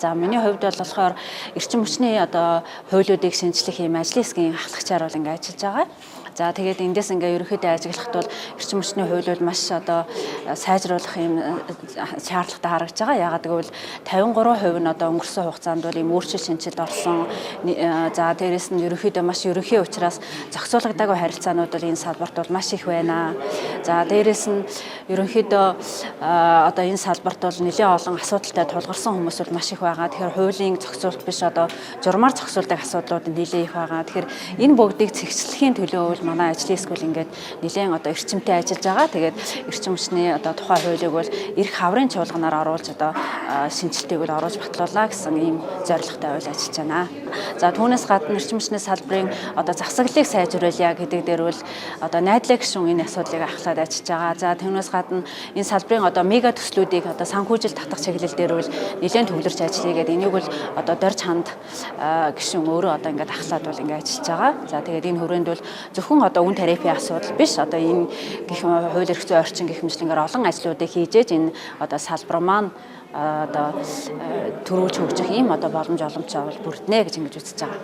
За, миний хувьд бол болохоор эрчим хүчний одоо хуулиудыг шинжлэх ийм ажлын хэсгийн ахлагчаар бол ингээд ажиллаж байгаа. За, тэгээд эндээс ингээ ерөнхийдөө ажиглахад бол эрчим хүчний хууль бол маш одоо сайжруулах юм шаардлагатай харагдаж байгаа. Яагаад гэвэл 53% нь одоо өнгөрсөн хугацаанд бол ийм өөрчлөлт шинэчлэлд орсон. За, дээрэс нь ерөнхийдөө маш ерөнхий учраас зохицуулагдаагүй харилцаанууд бол энэ салбарт бол маш их байна. За, дээрэс нь ерөнхийдөө одоо энэ салбарт бол нэлээд олон асуудалтай тулгарсан хүмүүс бол маш их байгаа. Тэгэхээр хуулийн зохицуулалт биш, одоо журмаар зохицуулдаг асуудлууд нэлээд их байгаа. Тэгэхээр энэ бүгдийг цэгцлэхийн төлөө бол манай ажлын хэсэг бол ингээд нэлээд одоо эрчимтэй ажиллаж байгаа. Тэгээд эрчим хүчний одоо тухай хуулийг бол ирэх хаврын чуулганаар оруулж, одоо шинэчлэлтийг бол оруулж батлуулаа гэсэн ийм зорилготой бол ажиллаж байна. За, түүнээс гадна эрчим хүчний салбарын одоо засаглалыг сайжруулъя гэдэг дээр бол одоо найдлаа гишүүн энэ асуудлыг ахлаад ажиллаж байгаа. За, түүнээс гадна энэ салбарын одоо мега төслүүдийг одоо санхүүжилт татах чиглэл дээр бол нэлээд төвлөрч ажиллая гэдэг, энийг бол одоо Дорж ханд гишүүн өөрөө одоо ингээд ахлаад бол ингээд ажиллаж байгаа. За, тэгээд энэ хүрээнд бол зөвхөн одоо үн тарифын асуудал биш, одоо энэ гэх хууль эрх зүйн орчин гэх мэтчилэнгээр олон ажлуудыг хийж ээж энэ одоо салбар маань одоо төрүүлж хөгжих ийм одоо боломж оломчоо бол бүрднэ гэж ингэж үзэж байгаа.